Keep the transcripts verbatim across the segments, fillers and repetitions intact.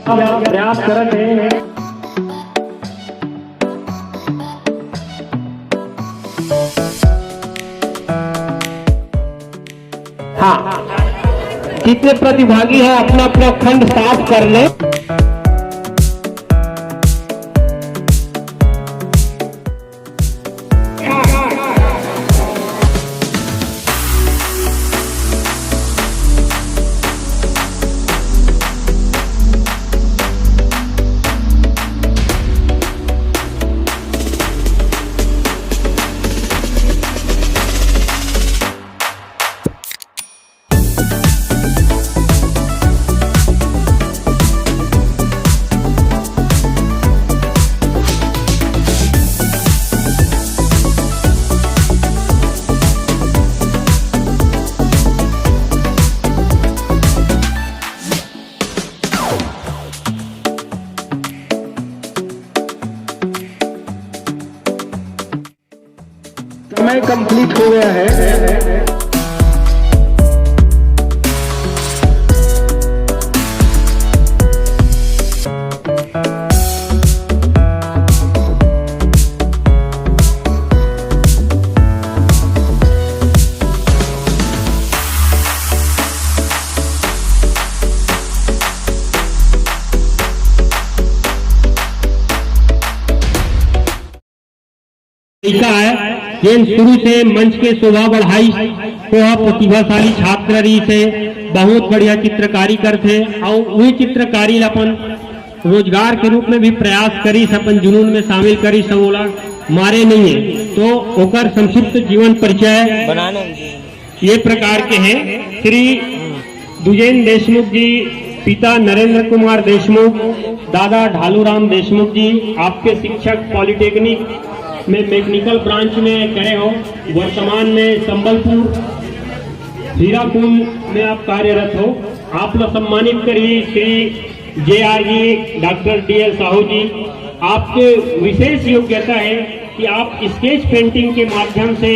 प्रयास करत हे। हाँ, जितने प्रतिभागी हैं, अपना अपना खंड साफ कर लें। समय कंप्लीट हो गया है। लइका आय, जेन शुरू से मंच के शोभा बढ़ाइस, वो ह प्रतिभाशाली छात्र रहिस हे, बहुत बढ़िया चित्रकारी करथे, अउ उही चित्रकारी ल अपन रोजगार के रूप में भी प्रयास करिस, अपन जुनून में शामिल करिस, अउ ओला मारे नहीं है। तो ओकर संक्षिप्त जीवन परिचय बनाना ये प्रकार के हैं। श्री दुजेन देशमुख जी, पिता नरेंद्र कुमार देशमुख, दादा ढालूराम देशमुख जी, आपके शिक्षक पॉलिटेक्निक में मैकेनिकल ब्रांच में करे हो, वर्तमान में संबलपुर हीराकुंड में आप कार्यरत हो। आप ला सम्मानित करिए Shri J R ji, doctor D L Sahu ji. आपके विशेष योग्यता है कि आप स्केच पेंटिंग के माध्यम से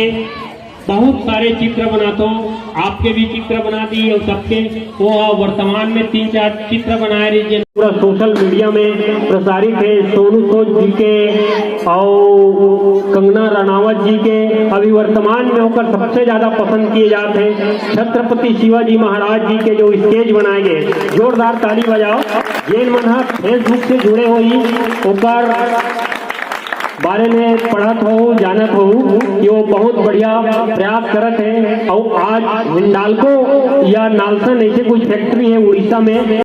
बहुत सारे चित्र बनाथो, आपके भी चित्र बना दी अउ सबके वो वर्तमान में तीन चार चित्र बनाए रहिस, जेन पूरा सोशल मीडिया में प्रसारित हे। सोनू सूद जी के अउ कंगना रनावत जी के अभी वर्तमान में ओकर सबसे ज्यादा पसंद किए जात हे छत्रपति शिवाजी महाराज जी के जो स्केच बनाए गए। जोरदार ताली बजाओ। जेन मन ह Facebook से जुड़े होही ओकर बारे में पढ़त हो, जानत हो कि वो बहुत बढ़िया प्रयास करत हे। अउ आज हिंडाल्को या नालसन ऐसे कुछ फैक्ट्री है उड़ीसा में,